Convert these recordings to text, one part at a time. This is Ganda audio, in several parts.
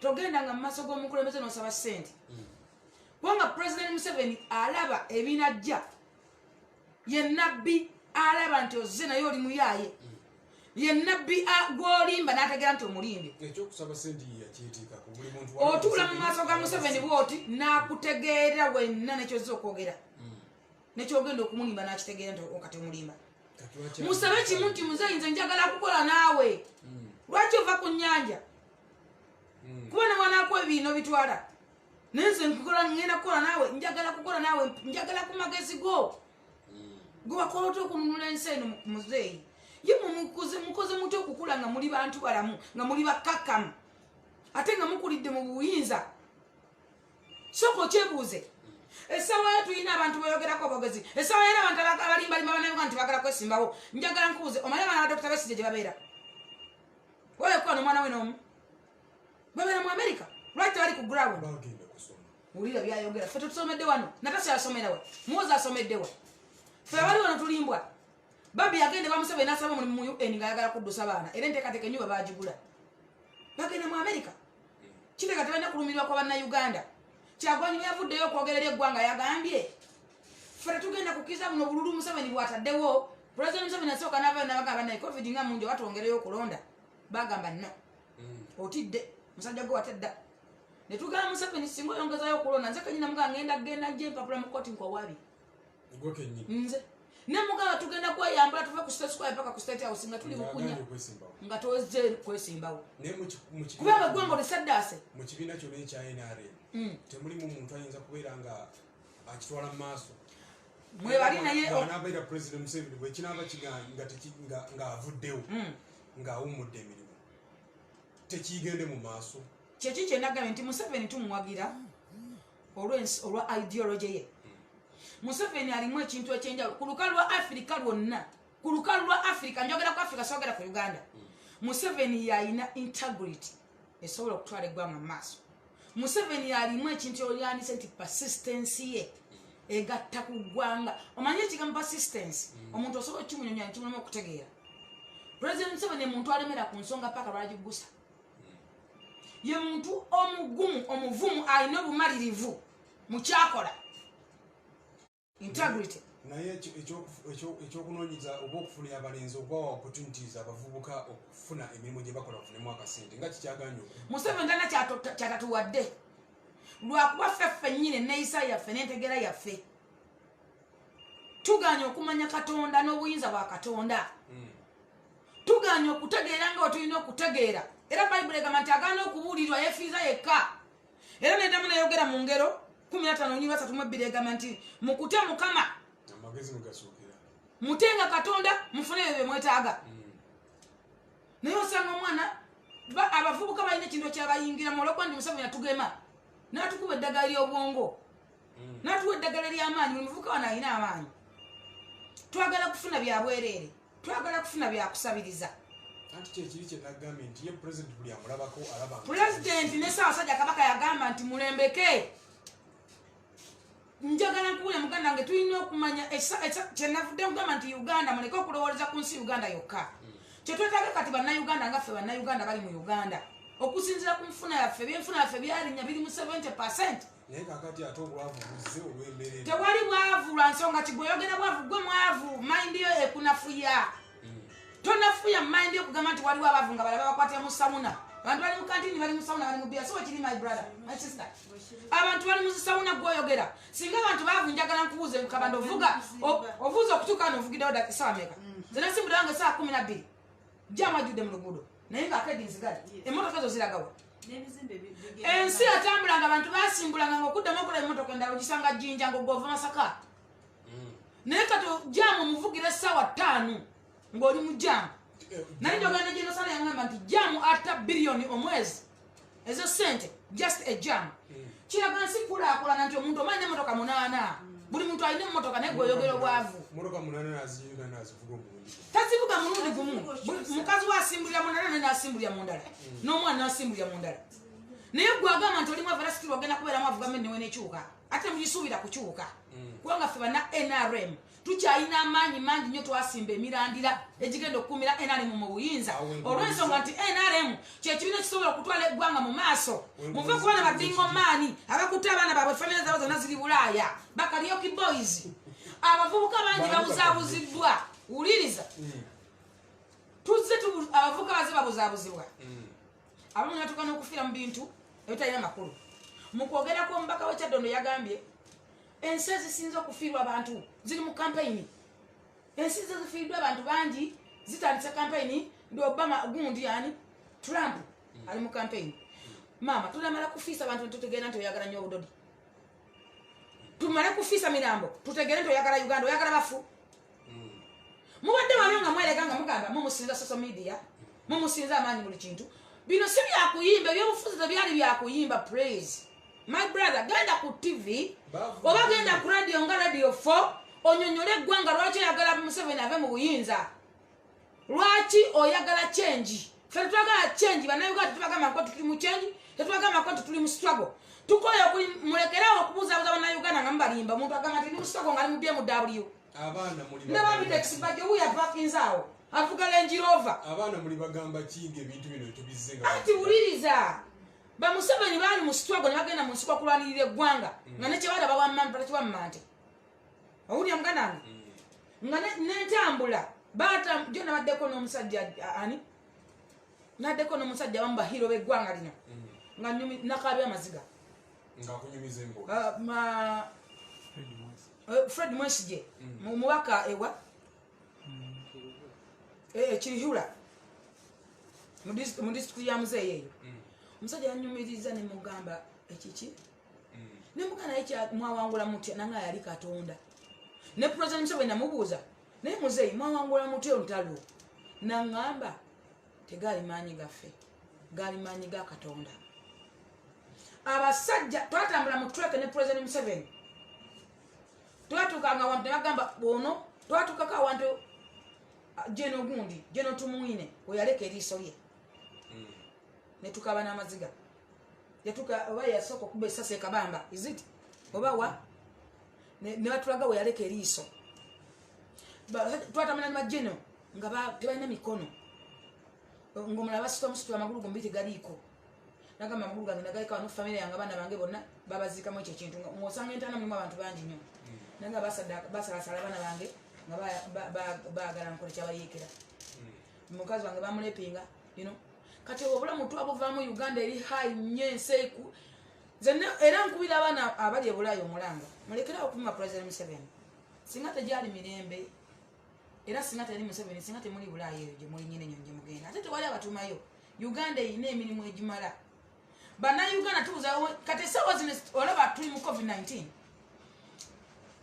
Togendanga mu maaso g'omukulembeze n'osaba ssente, kubanga President Museveni alaba ebinajja. Ye nabbi alaba nti ozze naye oli muyaaye. Ye nabbi gw'olimba n'ategeera nti omulimbye. Ekyokusaba sente yakyeteekako buli muntu. Otuula mu maaso ga Museveni bwoti, n'akutegeera wenna nekyozza okwogera nekyogenda okumulimba, n'akitegeera nti okati omulimba. Musabe kimu nti, "Muzeeyi, nze njagala kukola naawe. Lwaki ova ku nnyanja?" Kuba ne bwanakuwa ebiino bitwala, naye nze ngenda kukola naawe, njagala kukola naawe, njagala ku magezi go gwe wakola otya okununula ensi eno. Muzeeyi, ye mukoze mutya okukula nga muli bantu balamu, nga muli bakkakkamu, ate nga mukulidde mu buyinza? Sooka okyebuuze. Essaawa yo tulina abantu beyogerako obwogezi. Essaawa yera abantu abalimbalimba banayoga nti bagala kwesimbawo. Njagala nkubuuze, omanyi abaana ba Dr Besigye gye babeera? Wayekuba nomwana we n'omu babeera mu America. Lwaki tebali ku ground? Bagenda kusoma. Wulira byayogera. Ffe tetusomedde wano. Natasha yasomerawa? Muwozi asomeddewa? Ffe abali wano tulimbwa. Babi yagende bamusebe nasaba omulimu mu UN ngaayagala kuddusa baana, era enteekateeka enyuba bagigula, bagenda mu America. Kiteeka tebalina kulumirirwa kwa Bannayuganda. Kyagwanyi bwe yavuddeyo okwogera eri eggwanga, yagambye, "Ffe tetugenda kukkiriza buno bululu Museveni bw'ataddewo." President Museveni asooka n'avayo n'abagamba, "Bannaye, COVID nga mungi, oba twongereyo okulonda?" Bagamba, "No, otidde musajja gwe watedda." Ne tugamba Museveni, "Singa oyongezayo okulonda, nze kenyina mugamba ngenda genda gye empapula mu kooti nkwawabi." Gwe kennyini. Nze ne mugamba, "Tugenda kweyambula tuve ku State Square paka ku State House nga tuli bukunya." Ng'agenda okwesimbawo. Nga tozze kwesimbawo. Naye kubanga eggwanga olisaddaase. Mu kibiina kyonna ekya NRM temulimu muntu ayinza kubeera nga akitwala mu maaso? Mwebali, naye Bw'anaabeera President Museveni bwekinaaba ng'avuddewo, ng'awummudde emirimu, tekigende mu maaso? Kyeki kyenagambye nti Museveni tumuwagira olwa ideology ye. Museveni alimu ekintu ekyenjawulo ku lukalu lwa Afirika lwonna, ku lukalu lwa Afirika. Njogera ku Afirika, sogera ku Uganda. Museveni yalina integrity esobola okutwala eggwanga mu maaso. Museveni yalimu ekintu olyandise nti persistence ye egatta ku ggwanga. Omanyi ekigambo persistence, omuntu osobola okimunyonya nkimulemu okutegeera. President Museveni muntu alemera ku nsonga paka lwagigusa. Ye muntu omugumu, omuvumu, alina obumalirivu mu kyakola, integrity. Naye ekyokunoonyeza oba okufunira abalenzi, okubawa opportunities, abavubuka okufuna emirimu gye bakola bafunemu akasente, nga kikyaganye oku Museveni talina kyatatuwadde, lwakuba ffe ffennyini enneeyisa yaffe n'entegeera yaffe tuganye okumanya Katonda n'obuyinza bwa Katonda. Tuganye okutegeera nga bwe tulina okutegeera. Era Bayibuli egamba nti agaana okubuulirwa yeefiiza yekka. Era neddamu nayogera mu Ngero 15:32, egamba nti mukutya Mukama amagezi mugasuukira. Mutenga Katonda, mufune ebyo bye mwetaaga. Naye osanga omwana abavubuka balina ekintu ekyabayingiramu olwokuba nti Museveni atugema n'atukuba eddagala ly'obwongo, n'atuwa eddagala ery'amaanyi. Buli muvubuka wano alina amaanyi. Twagala kufuna bya bwereere, twagala kufuna byakusabiriza. Anti kyekiri kyenagambye nti ye President buli amulabako alaba Pulezidenti ne Ssaabasajja Kabaka yagamba nti mulembeke. Njagala nkuwulya, muganda wange, tulina okumanya kyenavudde nkugamba nti Uganda, muleke okulowooleza ku nsi Uganda yokka. Kyetwetaaga kati Bannayuganda nga ffe Bannayuganda bali mu Uganda, okusinziira ku nfuna yaffe, ebyenfuna yaffe byalinnya, biri mu 70%. Naye kakati ate obwavu buzze olw'embeera eno. Tewali bwavu lwa nsonga kigwe oyogera bwavu. Gwe mwavu, mind yo ekunafuya. Tonafuya mind yo kugamba nti waliwo abaavu nga balaba bakwatira mu sauna. Abantu bali mu kantini, bali mu sauna, bali mu bia. So kiri, my brother, my sister, abantu bali mu zisawuna. Gwoyogera singa abantu baavu. Njagala nkubuuze, Kabanda, ovuga ovuze okutuuka wano, ovugiddewo essaawa meka? Nze nasimbudde wange essaawa 12, jam ajjudde mu luguudo, naye ngaakedi nzigale. Emmotoka ezo ziragawa? N'ebizimbe bigenda Ensi yatambulanga, abantu basimbulanga nga okuddamu okola emmotoka endala ogisanga Jjinja ngaogova Masaka. Naye kati jam omuvugira essaawa 5 ng'oli mu jam. Naye njogera ne Genosala, yangamba nti jam atta biliyoni omwezi ezo sente, just a jam. Kiraga nsi kulaakulana nti omuntu omanyi emmotoka munaana, buli muntu alina emmotoka, naye gweoyogera obwavu. Motoka munaana naziyina nazivuga omulundi gumu. Tazivuga mulundi gumu. Mukazi we asimbulira mu ndala, naye nasimbulira mu ndala, n'omwana nasimbulira mu ndala. Naye gwe agamba nti oli mwavu, era sikiri ogenda kubeera mwavu, gavumenti newe nekyuka, ate temugisuubira kukyuka, kubanga ffe banna NRM. Tukyalina amaanyi mangi nnyo. Twasimba emirandira egigenda okukuumira NRM mu buyinza, olw'ensonga nti NRM kyekibiina ekisobola okutwala eggwanga mu maaso. Muve ku baana badingomaani abakutte abaana baabwe, famire zaabwe zonna ziri Bulaaya, bakalyoki boys. Abavubuka bangi babuzaabuzibbwa. Wuliriza, tuzze abavubuka baze babuzaabuzibwa, abamu ne batuuka n'okufiira mu bintu ebitalina makulu. Mu kwogera kw'omubaka w'ekyaddondo yagambye ensi ezisinze okufiirwa abantu ziri mu kampeyini. Ensi zezifiiriddwa abantu bangi zitandise kampeyini, ndi Obama, gundi ani, Trump ali mu kampeyini. Maama, tunamala kufiisa abantu netutegeera nti oyagala nnyo obudodi? Tumale kufiisa mirambo tutegeere nti oyagala Uganda? Oyagala bafu? Mubadde wano nga mwerega nga mugamba mumusinza social media, mumusinza amaanyi, buli kintu. Bino si byakuyimba, ebyobufuzi tebyali byakuyimba. Praise my brother, genda ku TV oba genda ku radio nga Radio 4, onyonyole eggwanga lwaki oyagala Museveni ave mu buyinza, lwaki oyagala change. Fe tetwagala change. Bannayuganda tetubagamba nko tuli mu change, tetubagamba nko tuli mu struggle. Tukoye mulekerawo okubuuzabuza bannayuganda nga mubalimba. Omuntu agamba nti ndi mu struggle nga ali mu BMW. Abaana muli Ndaba Bitex bajjo wuyo apakinze awo, avuga Range Rover. Abaana muli bagamba kinga ebintu bino tubizze nga Anti wuliriza, bamuseveni baali mu struggle ne bagenda mu nsiko okulwanirira eggwanga, nga nekyebala bakiwammante. Owulira muganda wange? Nga nentambula bata jo nabaddeko n'omusajja ani, naddeko n'omusajja abamu bahiro b'eggwanga lino, nga nakabya amaziga. Ng'akunyumiza emboozi. Fred Mwesige, mubaka ewa Kirihura mu disitulikiti ya muzeeyi eyo. Omusajja yanyumiriza nemugamba ekiki, nemugamba naye mwawangula mutya? Nanga yali Katonda ne President Museveni. Namubuuza, naye muzeeyi, mwawangula mutya olutalo? Naŋŋamba tegaali maanyi gaffe, gaali maanyi ga Katonda. Abasajja twatambula mu trek ne President Museveni, twatuukanga awantu ne bagamba ono, twatuukako awantu jeno gundi jeno Tumwine weyaleka eriiso lye netukaba n'amaziga. Yatuka oba yasooka okuba esasi ekabamba is it oba wa ne batulaga weyaleka eriiso. Twatambula ne bajeno nga tebalina mikono, ngaomulala basitula musitula amagulu gombi tegaliiko. Nagamba amagulu gange nagaleka wano, famire yange, abaana bange bonna babaziikamu ekyo ekintu. Ng'osanga entaana mulimu abantu bangi nnyo, nanga basalasala abaana bange nga baagala nkole kyabayeekera. Mukazi wange bamulepinga. Kati obwo obulamu twabuvaamu. Uganda eri high nnyo, ensi eku nze era nkubira abaana abali e Bulaaya omulanga, mulekerawo okuvuma President Museveni. Singa tegyali mirembe era singa teri Museveni, singa temuli Bulaaya eyo gye muli nyina ennyonyi gye mugenda, ate tewali abatumayo. Uganda erina emirimu egimala bannayuganda. Tubuza kati essaawa zino, olaba tuli mu COVID-19,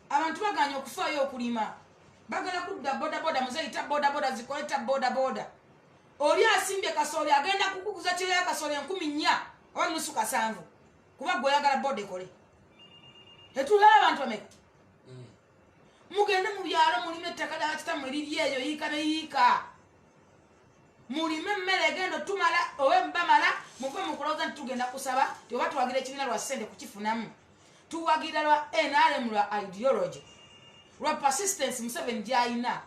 abantu baganye okufaayo okulima, bagala kudda bodaboda. Muzeyita bodaboda zikole ta bodaboda. Oli asimbye kasooli agenda kukuguza kiro ya kasooli 4000 oba 750, kuba gwe oyagala boda ekole. Tetulaba abantu bameka? Mugende mu byalo mulime, ettaka lya kitammwe liri eyo, yiika ne yiika, mulime emmere egenda otumala oba bamala. Muve mu kulowooza nti tugenda kusaba ti oba tuwagira ekibiina lwa ssente kukifunamu. Tuwagira lwa NRM, lwa ideology, lwa persistence Museveni gyayina,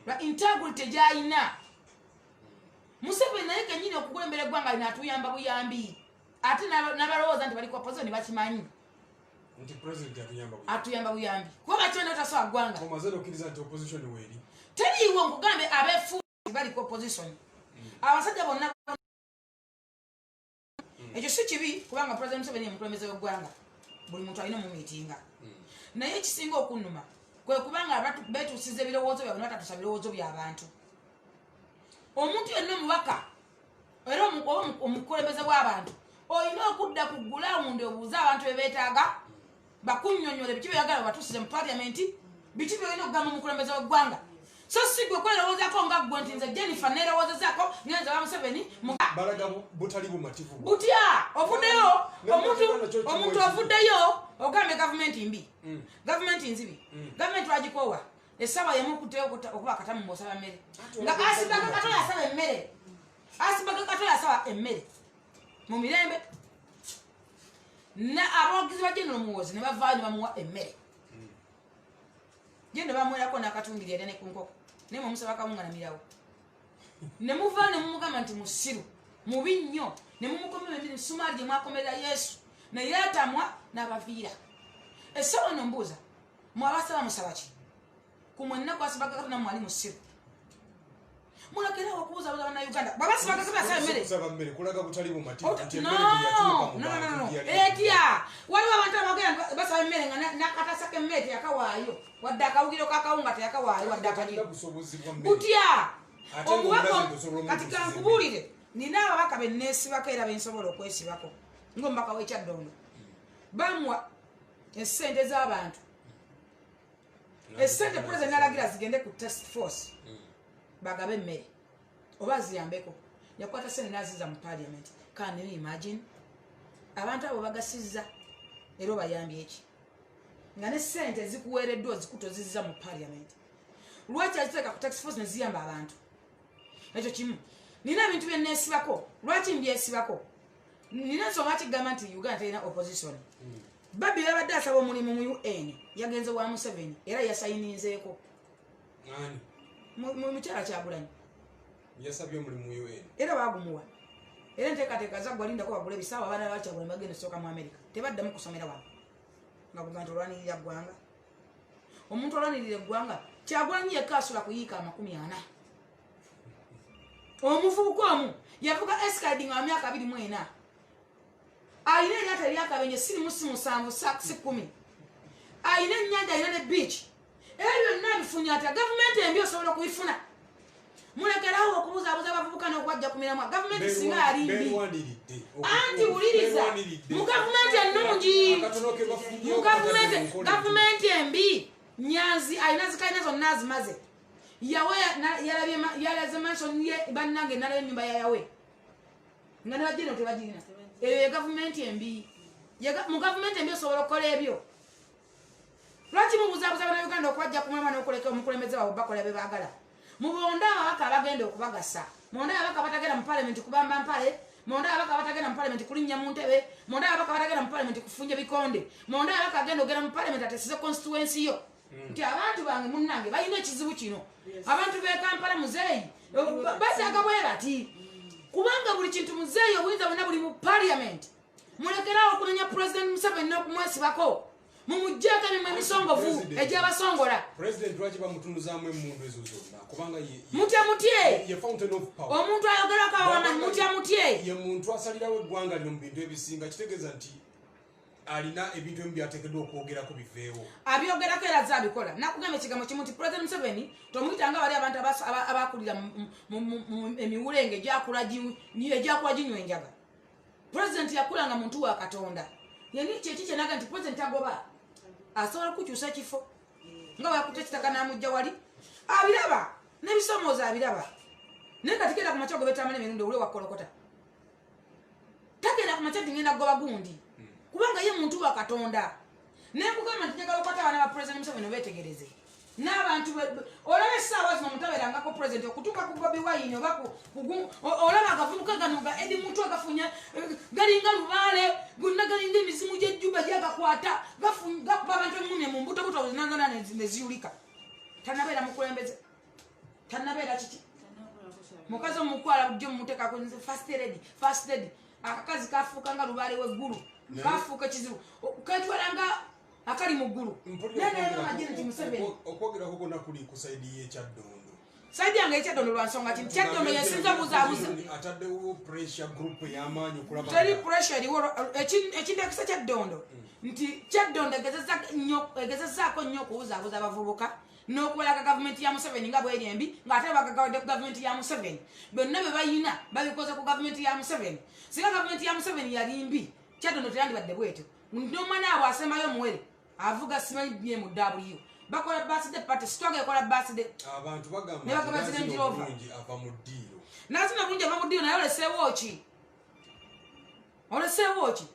lwa integrity gyayina Museveni. Naye kenyini okukulembera eggwanga lino atuyamba buyambi, ate n'abalowooza nti bali ku opposition bakimanyi. Nti president atuyamba buyambi. Atuyamba buyambi kuba bakimanyi otasobola ggwanga. Omaze nokkiriza nti opposition weeri? Teriiwo. Nkugambe, abefu bali ku opposition, abasajja bonna. Ekyo si kibi kubanga President Museveni ye mukulembeze w'eggwanga, buli muntu alina omumiitinga. Naye ekisinga okunnuma kwe kubanga betuusiza ebirowoozo byabwe nebatatuusa birowoozo by'abantu. Omuntu yenna omubaka era oba omukulembeze bw'abantu olina okudda ku gulawundi obuuze abantu be beetaaga, bakunnyonnyola biki byeyagala batuusize mu paliamenti, biki byolina okugamba omukulembeze w'eggwanga, so si gwe kwerowoozako nga ggwe nti nze Jennifer neerowoozezaako ngenze wa Museveni Balaga butali bumativu. Butya ovuddeyo Ne omuntu Uganda kyo kimu omuntu ekibi. Ovuddeyo ogambye gavumenti mbi, gavumenti nzibi, gavumenti twagikoowa. Essaawa yemu okutteyo okuba akatamu ng'osaba mmere, Ate nga olaba asibaga katoyo asaba emmere, asibaga katoyo asaba emmere mu mirembe, na abawagizi ba General Muwozi ne bavaayo ne bamuwa emmere. Gendo bamwerako n'akatungiri era ne ku nkoko, naye mwe musaba kawunga na mirawo, ne muva ne mumugamba nti musiru, mubi nnyo, ne mumukomera emirimu sumaali gye mwakomerera Yesu, naye atamwa n'abaviira. Essaawa eno mbuuza, mwabasaba musaba ki? Ku mwenna kwasibaga Katonda, mwali musiru. Mulekerawo okubuuzabuuza Bannayuganda. Bwabasibaga Katonda asaba emmere. Kusaba mmere kulaga butali bumativu nti No, emmere teyatuuka mu no, no, no, bantu no. gye yali. Etya? Waliwo abantu abagenda nti basaba emmere nga nakatasa k'emmere teyakawaayo, wadde akawugiro kakawunga teyakawaayo, wadde Talina akaliyo. busobozi bwa mmere. Butya? Ate Omubaka ng'omulazi nti osobola kati omutuusiza. Kankubuulire, nina ababaka benneesibako era bensobola okwesibako ng'omubaka w'Ekyaddondo. Bamuwa essente z'abantu, essente President nalagira zigende ku task force bagabe emmere oba ziyambeko. Yakwata sente naziza mu parliament. Can you imagine? Abantu abo bagasizza era obayambye eki nga ne sente ezikuweereddwa ozikuta ozizza mu parliament? Lwaki aziteeka ku task force neziyamba abantu? Ekyo kimu. Nina ebintu byeneesibako. Lwaki mbyesibako? Nina ensonga kigamba nti Uganda terina opposition. Babi yabadde asaba omulimu mu UN, yagenze wa Museveni era yasayininzeeko. Ani? Mukyala Kyagulanyi. Yasabye omulimu mu UN. Era bagumuwa, era enteekateeka zaggwa, lindako bagula ebisaawa. Abaana bakyagulanyi bagenda osooka mu America, tebaddamu kusomera wano. Nga kuga nti olwanirira ggwanga, omuntu olwanirira eggwanga Kyagulanyi yekka asula kuyiika 40. Omuvubuka omu yavuga Escalade nga wa myaka 24, alina eryato eryakabenje sirimu si musanvu si 10, alina ennyanja, alina ne beach. Ebyo byonna bifunye atya? Gavumenti embi osobola okubifuna? Mulekerawo okubuzaabuza abavubuka n'okwajja ku miramwa. Gavumenti singa yali mbi Beerwaniridde. Anti wuliriza, Beerwaniridde. mu gavumenti ennungi, Akatono ke bafunye mu gavumenti okatadde mu nkola. Gavumenti embi, Nyanzi alina zikalina zonna azimaze. Yawe yalaze mansion ye. Bannange, nalaba ennyumba ya Yawe nga ne bajeno tebagirina. Eyo ye gavumenti embi. Mu gavumenti embi osobola okukola ebyo? Lwaki mubuzaabuza Bannayuganda okwajja ku mulamwa n'okuleka omukulembeze waabwe bakola bye baagala? Mubonde ababaka abagenda okubagasa, monde ababaka abatagenda mu palamenti kubamba mpale, monde ababaka abatagenda mu palamenti kulinnya mu ntebe, monde ababaka abatagenda mu palamenti kufunja bikonde, monde ababaka agenda ogenda mu palamenti ateseze constituency yo nti abantu bange munnange balina ekizibu kino. Abantu b'e Kampala, muzeeyi, basaaga bwe bati kubanga buli kintu, muzeeyi, obuyinza bwonna buli mu parliament. Mulekerawo okunenya President Museveni n'okumwesibako, mumugyeko emimwa emisongovu egy'abasongola. President lwaki bamutunuzaamu emmundu ezo zonna? Kubanga Mutya mutye. ye fountain of power. Omuntu ayogerako awamanyi, mutya mutye. Ye muntu asalirawo eggwanga lino mu bintu ebisinga. Kitegeeza nti alina ebintu ebimu byateekeddwa okwogerako biveewo. Abyogerako era zabikola. Nakugamba ekigambo kimu nti President Museveni tomuyitanga bali abantu abakulira emiwulenge egyakula ginywa enjaga. President yakulanga muntu wa Katonda. Yani kyeki kyenaga nti President agoba asobola okukyusa ekifo nga bwakuta ekitaka namujja wali, abiraba n'ebisomoozo abiraba. Naye kati genda ku makya gobetamala emirundi owule wakolokota, tagenda ku makya nti ngenda kugoba gundi, kubanga ye muntu wa Katonda. Nenkugamba nti njagala okwata abaana ba President Museveni obetegereze n'abantu olaba essaawa zino mutabeerangako president okutuuka ku Bobi Wine oba olaba agavubuka gano ga Edi Mutwe gafunya galinga lubaale, gonna galinga emizimu gy'ejjuba gyagakwata, gakuba abantu emumye mu mbutobuto zinazana neziyulika. Tanabeera mukulembeze, tanabeera kiki. Mukazi omukwala bulijjo mumuteekako nze first lady, first lady. Akakazi kafuuka nga lubaale w'eggulu, kafuuka ekizibu, ketwala nga akali mu ggulu. Mpulira. Naye naye Janet Museveni. Okwogerako kwonna kuli ku side y'Ekyaddondo. Side yange ekyaddondo lwa nsonga ki? Kyaddondo yesinza buzaabuza. Ataddewo pressure group ey'amaanyi okulaba Teri pressure eriwo. Ekindekisa Kyaddondo nti Kyaddondo egezezzaako nnyo okubuzaabuza abavubuka n'okubalaga gavumenti ya Museveni nga bweri embi, ng'ate bagagawadde ku gavumenti ya Museveni. Byonna bye bayina babikoze ku gavumenti ya Museveni. Singa gavumenti ya Museveni yali mbi, Kyaddondo teyandibadde bwetyo. N'omwana abwe asembayo omuwere avuga simanyi BMW, bakola birthday party, sitwaga ekola birthday. Abantu bagamba Ne bagaba nti zino Nazino Range Rover. obulungi ava mu ddiiro. Nazino bulungi ava mu ddiiro, naye oleseewo ki? Oleseewo ki?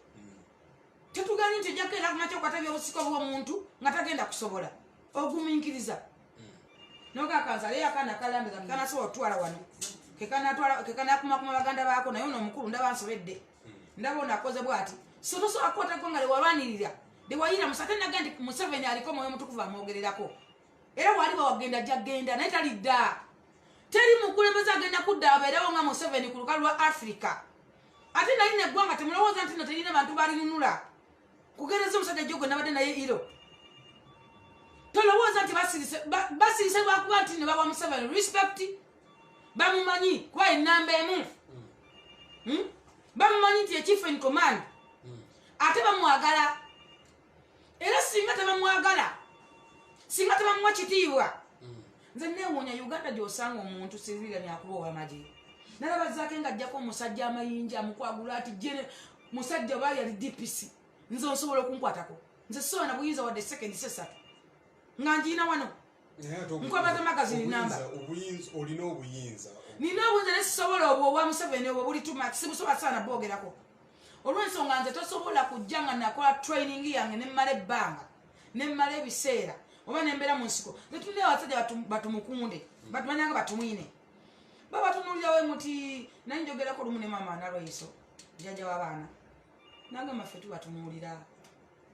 Tetuganyi nti ojja kugenda kumakya okwata byobusika bw'omuntu nga tagenda kusobola ogumiikiriza nogakanza. Leyo akaana kalambiza kekanasobola otwala wano, kekanakumakuma baganda baako. Naye ono omukulu ndaba nsobedde, ndaba ono akoze bwati. So tosobola kukwata ggwanga lewalwanirira lewayira musate. Naga nti Museveni aliko Omwoyo Omutukuvu amwogererako. Era waliba wagenda ajja genda, naye talidda. Teri mukulembeze agenda kudda abeerewo nga Museveni ku lukalu lwa Africa. Ate nali neggwanga, temulowooza nti no terina bantu balinunula. Kugereza omusajja jjo gwe nabadde naye iro, tolowooza nti basirise lwakuba nti ne bawa Museveni respect. Bamumanyi kuba enamba emu. Bamumanyi nti echief in command, ate bamwagala. Era singa tebamwagala, singa tebamuwa kitiibwa. Nze neewuunya Uganda gy'osanga omuntu civilian akuba owamagye. Nalaba Zaake nga ajjako omusajja amayinja, amukwagula ati jene musajja oba yali DPC. Nze osobola okunkwatako? Nze sobola na buyinza wadde sekendi sesatu nga ngiina wano. Naye ate Nkwebaza magazine namba. Obuyinza, olina obuyinza. Nina obuyinza, naye sisobola obwo obwa Museveni. Obwo buli too much, sibusobola saana bwogerako olw'ensonga nze tosobola kujja nga nakola training yange, nemmala ebbanga, nemmala ebiseera, oba nembeera mu nsiko. Nze abasajja batumukunde batumanyanga batumwine babatunulirawe muti. Naye njogerako olumu ne maama Nalweiso, jjajja w'abaana, nagamba ffe tubatunuulira,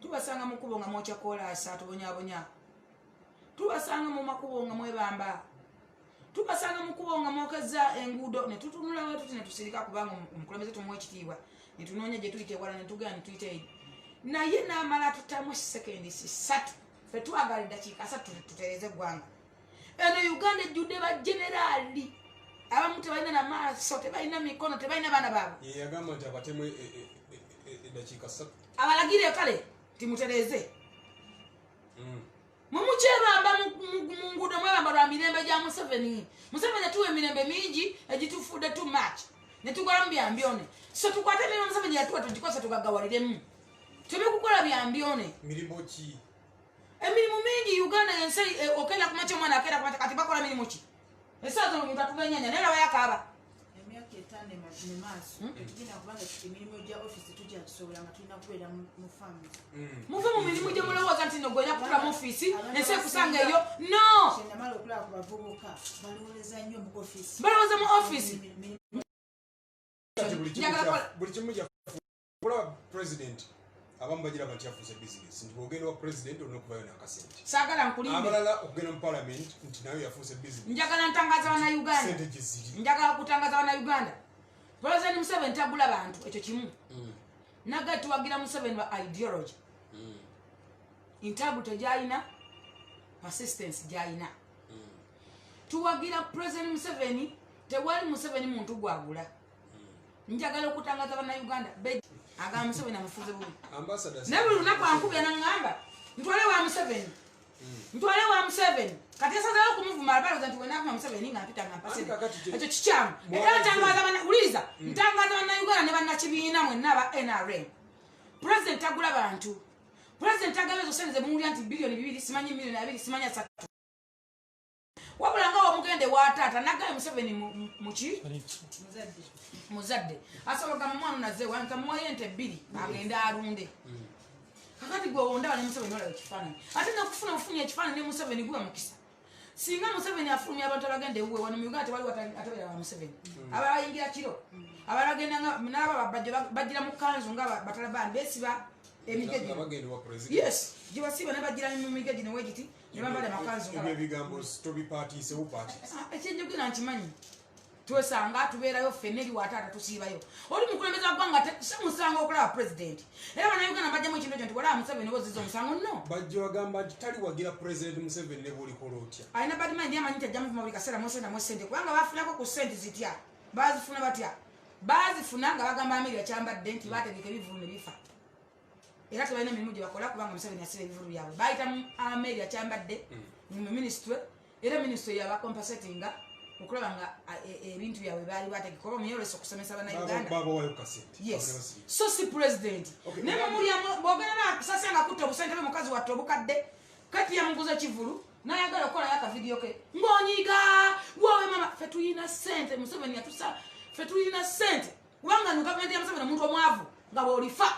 tubasanga mu kkubo nga mwokya koolaasa, tubonyabonya, tubasanga mu makubo nga mwebamba, tubasanga mu kkubo nga mwokeza enguudo, ne tutunulawo tuti ne tusirika, kubanga omukulembeze tumuwa ekitiibwa, ne tunoonya gye tuyita ewala, ne tugenda ne tuyita eri. Naye n'amala tutamu sekendi 3. Ffe twagala eddakiika 3 tutereeze eggwanga eno. Uganda ejjudde bageneraali, abamu tebalina namaaso, tebalina mikono, tebalina baana baabwe. Ye yagamba nti abatemu eddakiika 3. Abalagire kale timutereeze. Mumukyebamba mu nguudo, mwebamba lwa mirembe gya Museveni. Museveni yatuwa emirembe mingi egitufudde too much, netugolamu byambyone. So tukwate emirimu Museveni yatuwa, tugikozesa, tugagawaliremu, tebikukola byambyone. Mirimu ki? Emirimu mingi. Uganda yensi okenda kumakya, omwana akenda kumakya, kati bakola mirimu ki? Esaaza omuntu atunda enyanya, naye laba yakaaba. Emyaka 5 mu maaso tetugenda kubanga emirimu gya offisi tugyakisobola, nga tulina kubeera mu faamu. Muve mu mirimu gye mulowooza nti no gwena kutula mu ofiisi, ensi ekusanga eyo. No. Kyenamala okulaba ku bavubuka, balowooza nnyo mu offisi. Balowooza mu ofiisi. Kati buli kimu Njagala buli kimu kulaba president, abamu bagiraba nti yafuuse business, nti bwogenda wa president olina okuvayo n'akasente. Saagala nkulimbe. Abalala okugenda mu parliament nti nayo yafuuse business. Njagala ntangaza bannayuganda. Sente gye ziri. Njagala kutangaza bannayuganda, President Museveni tagula bantu, ekyo kimu. Naga tuwagira Museveni wa ideology, integrity gyalina, persistence gyalina. Tuwagira President Museveni. Tewali Museveni muntu gwagula. Njagala okutangaza bannayuganda, agamba Museveni amufuze bubi. Ambassador. Naye buli lunaku ankubya naŋŋamba ntwale wa Museveni, ntwale wa Museveni. Kati yasazeewo okumuvuma, balowooza nti wenavuma Museveni nga mpita nga mpasente. Anti kakati Ekyo kikyamu. Era ntangaza wuliriza, ntangaza bannayuganda ne bannakibiina mwenna aba NRM, president tagula bantu. President agaba ezo sente zemuwulira nti biliyoni 2, simanyi miliyoni 20, simanyi 30. Wabula nga wamugende wa taata nagaye Museveni muki Muzadde. Muzadde asobola ogamba mwana naze nkamuwayo ente 2 agende alunde. Kakati gwe wondaba ne Museveni, olaba ekifaananyi, ate nokufuna obufunyi ekifaananyi ne Museveni guba mukisa. Singa Museveni afulumya abantu abagenda ewuwe wano mu Uganda, tewaliwo atabeera wa Museveni. Abalala bayingira kiro, abalala bagenda nga n'aba bajjo bagira mu kanzu nga Batalabani, besiba emige Nga gino. bagenda wa president. Yes, gibasiba ne bagira mu mige gino wegiti ne bambala amakanzu nga Ebyo ebigambo tobipaatiise bupaatiise. Ah, ekyenjogera nkimanyi. Twesanga tubeerayo ffenna eri wataata, tusiibayo. Oli mukulembeze wa ggwanga, si musango okulaba pulezidenti. Era bannayuganda bajjamu ekintu ekyo nti walaba Museveni oba oziza omusango. No. Bajja bagamba nti taliwagira President Museveni ne bwolikola otya. Alina bad mind, amanyi nti ajja muvuma buli kaseera. Mwesente, mwesente, kubanga bafunako ku sente zitya? Bazifuna batya? Bazifuna nga bagamba Ameria Kyambadde nti bategeka ebivulu ne bifa, era tebalina mirimu gye bakola kubanga Museveni yasiba ebivulu byabwe. Bayita mu Ameria Kyambadde mu ministry, era ministry yabacompensatinga okulaba nga ebintu byabwe baali bategeka oba muyolesa okusomesa bannayuganda. Babawayo kasente. Yes, so si president. Okay. Naye mumulyamu bwogenda nasasi nga kutta obusente bwe mukazi watte obukadde. Kati yamuguza kivulu, nayagala okukolayo akavidiyo ke ng'onyiga wowe mama. Ffe tuyina sente, Museveni yatusa. Ffe tuyina sente kubanga nu gavumenti ya Museveni, omuntu omwavu nga bw'olifa.